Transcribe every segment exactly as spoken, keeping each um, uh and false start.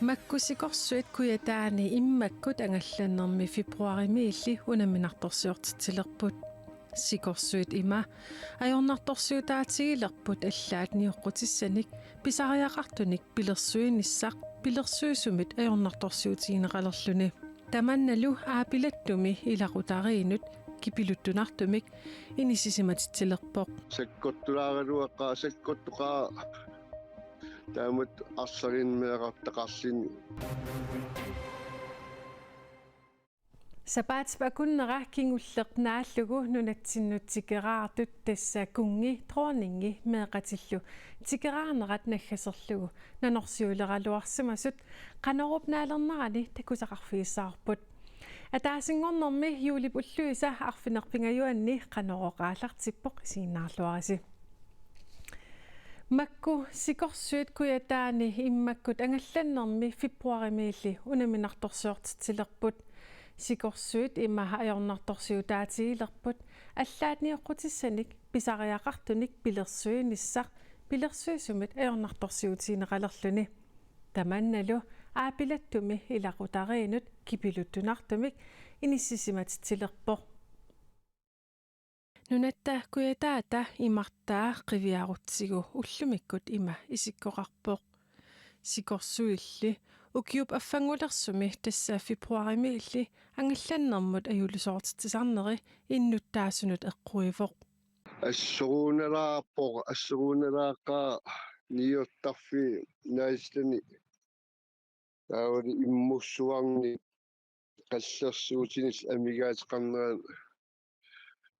Makku sikorsuit Kujataani immakkut angallannermi februarimiilli unamminartorsiortitsilerput. Sikorsuit ima ajornartorsiutaatigilerput allaat nioqqutissanik pisariaqartunik pilersuinissaq pilersuisumit ajornartorsiutigineqalerluni. Tamannalu Aapilattumi ilaqutariinnut kipiluttunartumik inissisimatitsilerpoq. Sakkortulaaraluaqaaq, sakkortoqaaq taamatut arsalinniartaqarluni. Sapaatip akunnera kingulleq naallugu nunatsinnut tikeraartut, tassa kunngi, dronningi meeqqatillu tikeraarnerat naggaserlugu nanorsiuleraluarsimasut Qanoruup naalernerani takusaqarfigissavarput. Ataasinngornermi juulip ulluisa arfineq-pingajuanni Qanorooq aallartippoq, isiginnaarluarisi. Makku sikorsuit Kujataani immakkut angallannermi februarimiilli unamminartorsiortitsilerput. Sikorsuit ima ajornartorsiutaatigilerput allaat nioqqutissanik pisariaqartunik pilersuinissaq pilersuisumit ajornartorsiutigineqalerluni. Tamannalu Aapilattumi ilaqutariinnut kipiluttunartumik inissisimatitsilerpoq. Nunatta Kujataata imartaa qiviarutsigu ullumikkut ima isikkoqarpoq. Sikorsuilli ukiup affanngulersumi, tassa februarimiilli, angallannermut ajulisoortitsisarneri innuttaasunut eqquivoq. Assoruunalaarpoq, assoruunalaaqaaq niuertarfiit naallani. Taavali immussuarni qallersuutinik amigaateqarnerat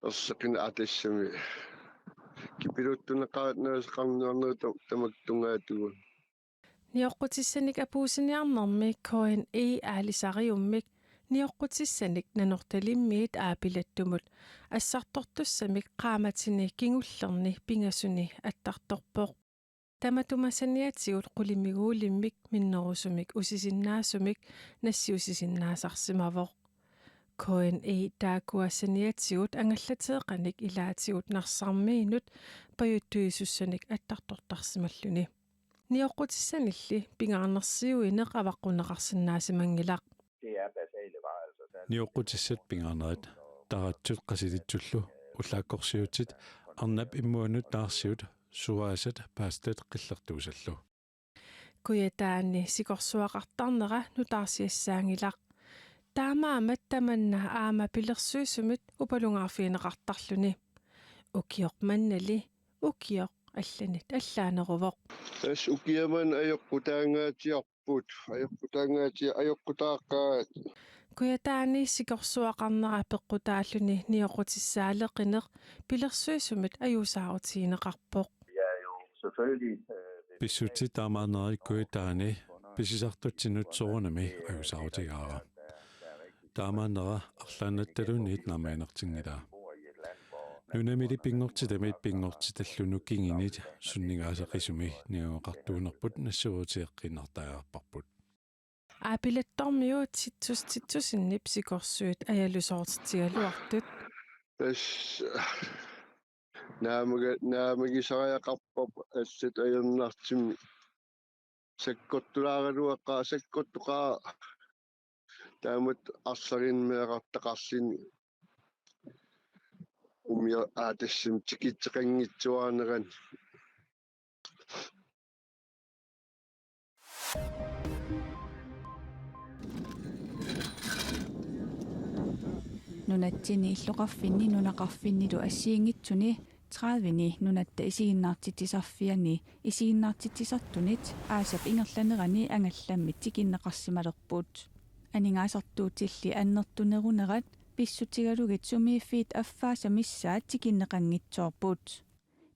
erseqqinneq, tassami kipiluttuneqarnerusoqarniarnerup tamakku tungaatigut. Nioqqutissanik apuussiniarnermi K N E aalisariummik nioqqutissanik Nanortalimmiit Aapilattumut assartortussamik qaammatini kingullerni pingasuni attartorpoq. Tamatuma saniatigut qulimiguulimmik minnerusumik usisinnaasumik nassiussisinnaasarsimavoq. K N E taakkua saniatigut angallateeqanik ilaatigut Narsarmiinut pajuttuisussanik attartortarsimalluni. Nioqqutissanilli pingaarnersiuineq avaqqunneqarsinnaasimanngilaq. Nioqqutissat pingaarnerit taratsut qasilitsullu ullaakkorsiutit arnap immuanut taarsiut suaasat paastat qillertuusallu. Kujataani sikorsuaqartarnera nutaarsiassaanngilaq. Taamaammat tamanna aamma pilersuisumit upalungaarfigineqartarluni. Ukioq mannali, ukioq allanit allaaneruvoq. Tassa ukiaq manna ajoqutaangaatsiarput, ajoqutaangaatsi-, ajoqutaaqqaat. Kujataani sikorsuaqarnera peqqutaalluni nioqqutissaaleqineq pilersuisumit ajuusaarutigineqarpoq. Pissutsit taamaannerit Kujataani pisisartutsinnut soorunami ajuusaarutigaara. Taamaannera arlaannattaluunniit naammaginartinngilaa. Nunamili pinngortitamit pinngortitallu nukinginit sunningaasaqisumi niueqartuunerput nassuerutigeqqiinnartariaqarparput. Aapilattormiut Titus Titusenip sikorsuit ajalusoortitsigaluartut. Tassa naamaga-, naamagisariaqarparput allat ajornartumik. Sakkortulaaraluaqaaq, sakkortoqaaq taamatut arsalinniartaqarluni. Umiaq, aa, tassami tikitseqanngitsuarnerani. Nunatsini illoqarfinni nunaqarfinnilu assigiinngitsuni tredive-ni nunatta isiginnaartitsisarfiani isiginnaartitsisartunit aasap ingerlanerani angallammit tikinneqarsimalerput. Aningaasartuutilli annertunerunerat pissutigalugit sumiiffiit affaasa missaat tikinneqanngitsoorput.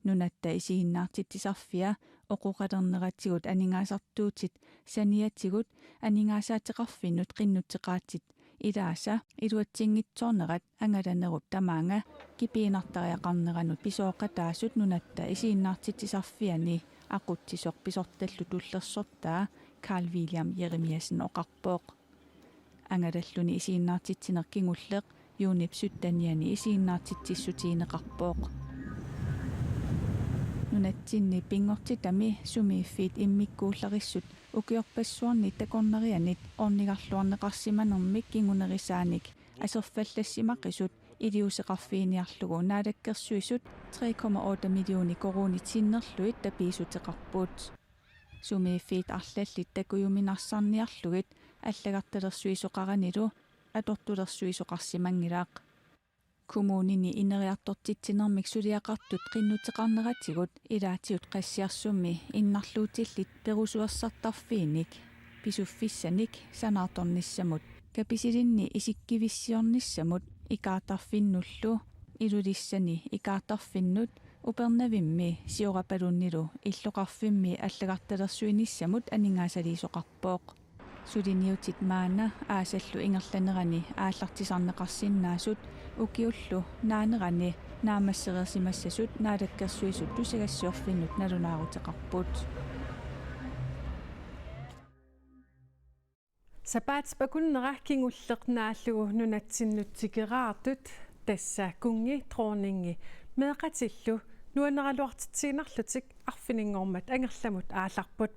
Nunatta isiginnaartitsisarfia oqoqalerneratigut aningaasartuutit saniatigut aningaasaateqarfinnut qinnuteqaatit ilaasa iluatsinngitsoornerat angalanerup tamaanga kipiinnartariaqarneranut pisooqataasut nunatta isiginnaartitsisarfiani aqutsisoq pisortallu tullersortaa Carl William Jeremiassen oqarpoq. Angalalluni isiginnaartitsineq kingulleq juunip syttenianni isiginnaartitsissutigineqarpoq. Nunatsinni pinngortitami sumiiffiit immikkuullarissut ukiorpassuarni takornarianit ornigarluarneqarsimanermik kingunerisaanik aserfallassimaqisut iliuuseqarfiginiarlugu Naalakkersuisut tre komma otte millioner koruunit sinnerlugit tapiissuteqarput. Sumiiffiit arlallit takujuminarsarniarlugit allagartalersuisoqaranilu atortulersuisoqarsimanngilaq. Kommunini ineriartortitsinermik suliaqartut qinnuteqarneratigut ilaatigut Qassiarsummi innarluutillit perusuersartarfiinik pisuffissanik sanaartornissamut, kapisilinni isikkivissiornissamut ikaartarfinnullu, Ilulissani ikaartarfinnut, Upernavimmi, Siorapalunnilu illoqarfimmi allagartalersuinissamut aningaasaliisoqarpoq. Suliniutit maanna aasallu ingerlanerani aallartisarneqarsinnaasut ukiullu naanerani naammassereersimassasut Naalakkersuisut tusagassiorfinnut nalunaaruteqarput. Sapaatip akunnera kingulleq naallugu nunatsinnut tikeraartut, tassa kunngi, dronningi meeqqatillu nuanneraluartitsiinnarlutik arfininngormat angerlamut aallarput.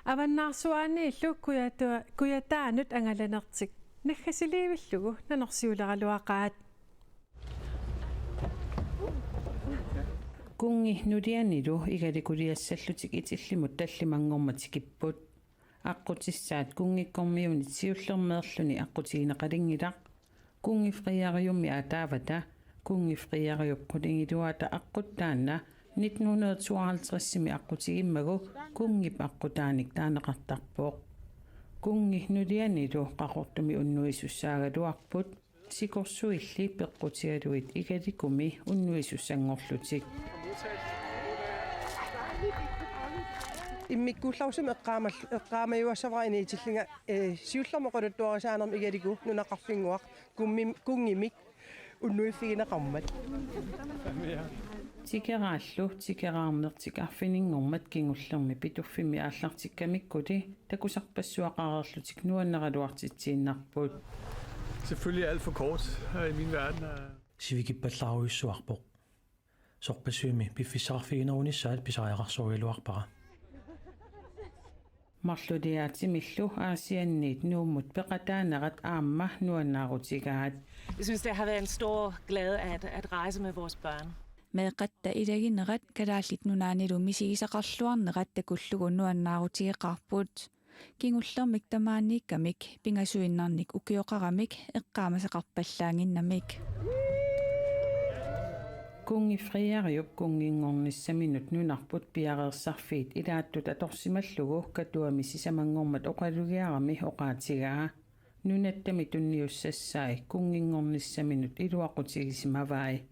Avannaarsuaaniillu kujatua-, kujataanut angalanertik naggasiliivillugu nanorsiuleraluaqaat. Kunngi nulianilu igalikuliassallutik Itillimut tallimanngormat tikipput. Aqqutissaat kunngikkormiunit siullermeerluni aqqutigineqalinngilaq. Kunngi Frederiummi aataavata, Kunngi Frederiup qulingiluata aqqut taanna nitten hundrede tooghalvtredsimi aqqutigimmagu kunngip aqqutaanik taaneqartarpoq. Kunngi nulianilu Qaqortumi unnuisussaagaluarput, sikorsuilli peqqutigalugit igalikumi unnuisussanngorlutik. Immikkuullarissamik eqqaamal-, eqqaamajuassavara inuutillinga, eh, siullermik oqaluttuarisaanermi igalikku nunaqarfinnguaq kummi-, kunngimik unnuiffigineqarmat. Tikeraallu tikeraarnertik arfininngormat kingullermi Pituffimmi aallartikkamikkuli takusarpassuaqareerlutik nuanneraluartitsiinnarput. Selvfølgelig alt for kort, øh, i min verden. Øh. Sivikippallaarujussuarpoq. Sorpassuimmi piffissaqarfiginerunissaat pisariaqarsorugaluarpara. Marluliaatimillu Aasianniit Nuummut peqataanerat aamma nuannaarutigaat. Jeg synes, det har været en stor glæde at, at rejse med vores børn. Meeqqatta ilaginerat Kalaallit Nunaannilu misigisaqarluarnerat takullugu nuannaarutigeqaarput. Kingullermik tamaaniikkamik pingasuinnarnik ukioqaramik eqqaamasaqarpallaannginnamik. Kunngi Frederiup kunnginngornissaminut nunarput piareersarfiit ilaattut atorsimallugu Katuami sisamanngormat oqalugiarami oqaatigaa. Nunattami tunniussassai kunnginngornissaminut iluaqutigisimavai.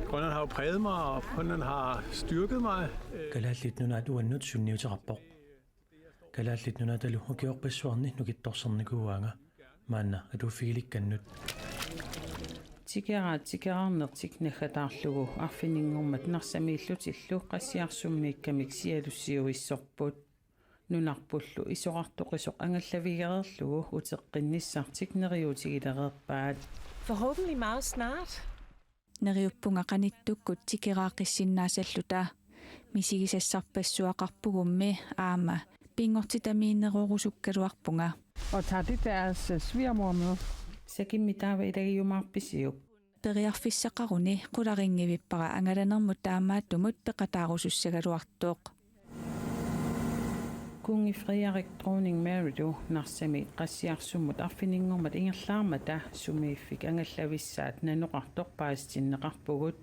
Grønland har jo præget mig, og Grønland har styrket mig. Kalaallit Nunaat uannut sunniuteqarpoq. Kalaallit Nunaatalu ukiorpassuarni nukittorsarnikuugaanga maanna atuuffigilikkannut. Tikeraat tikeraarnertik naggataarlugu arfininngormat Narsamiillutillu Qassiarsummiikkamik sialussiuissorput. Nunarpullu isorartoqisoq angallavigereerlugu uteqqinnissartik neriuutigilereerpaat. Forhåbentlig meget snart. Neriuppunga qanittukkut tikeraaqqissinnaassalluta. Misigisassarpassuaqarpugummi aamma pinngortitamiinnerorusukkaluarpunga. Og tager det deres, øh, svigermor med. Sakimmi taava ilagiumaarpisiuk? Periarfissaqaruni qularinngivippara angalanermut taamaattumut peqataarusussagaluartoq. Kunngi Frederik Dronning Marylu Narsami Qassiarsummut arfininngormat ingerlaarmata sumiiffik angallavissaat nanoqartoq paasitinneqarpugut.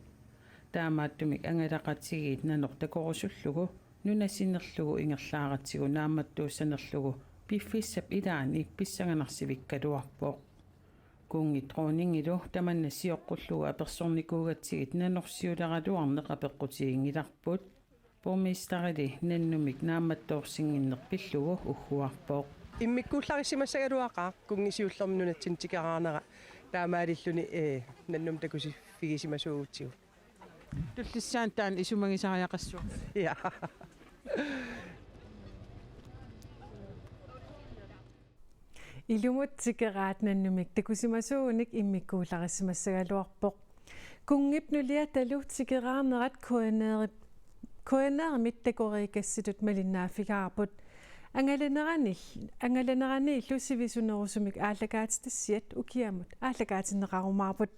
Taamaattumik angalaqatigiit nanoq takorusullugu nuna sinerlugu ingerlaaratsigu naammattuussanerlugu piffissap ilaani pissanganarsivikkaluarpoq. Kunngi Dronningilu tamanna sioqqullugu apersornikuugatsigit nanorsiuleraluarneq apeqqutiginngilarput. Borgmesterili nannumik naammattoorsinnginneq pillugu ugguarpoq. Immikkuullarissimassagaluaqaaq kunngi siullermik nunatsinni tikeraarnera taamaalilluni, eh, nannumik takusiffigisimasuugutsigu. Tullissaani taanna isumagisariaqassuaq. Ja. Ilumut tikeraat nannumik takusimasuugunik immikkuullarissimassagaluarpoq. Kunngip nuliatalu tikeraarnerat K N R-ip, K N R-imit takoriikkassitut malinnaaffigaarput. Angalaneranil-, angalaneraniillu sivisunerusumik aallakaatitassiat ukiamut aallakaatinneqarumaarput.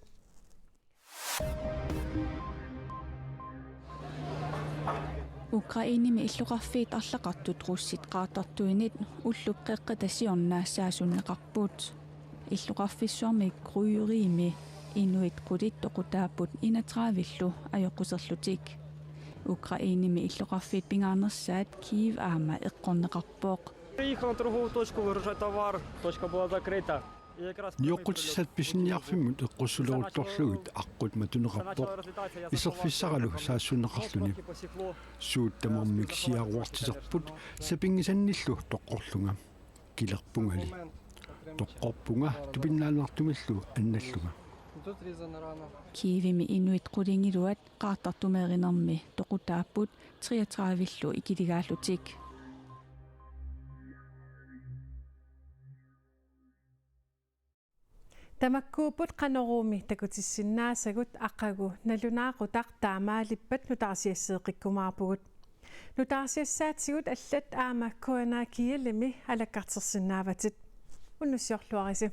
Ukrainemi illoqarfiit arlaqartut russit qaartartuinit ullup qeqqata siorna saassunneqarput. Illoqarfissuarmi Krujorimi inuit qulit toqutaapput enogtredivellu ajoquserlutik. Ukrainemi illoqarfiit pingaarnersaat Kyiv aamma eqqorneqarpoq. Приехал на торговую точку выгружать товар, точка была закрыта. И как раз Nioqqutissat pisiniarfimmut eqqussuleruttorlugit aqqut matuneqarpoq. Iserfissaralu saassunneqarluni. Suut tamarmik siaruartiterput sapinngisannillu toqqorlunga. Kilerpungali. Toqqorpunga tupinnaannartumillu annallunga. Kyivimi inuit qulingiluat qaartartumeerinermi toqutaapput treogtredivellu ikiligaallutik. Tamakkuupput Qanoruumi takutissinnaasagut, aqagu nalunaaqutaq taamaalippat nutaarsiasseeqqikkumaarpugut. Nutaarsiassaatigut allat aamma K N R K L-imi alakkartersinnaavatit. Unnussiorluarisi.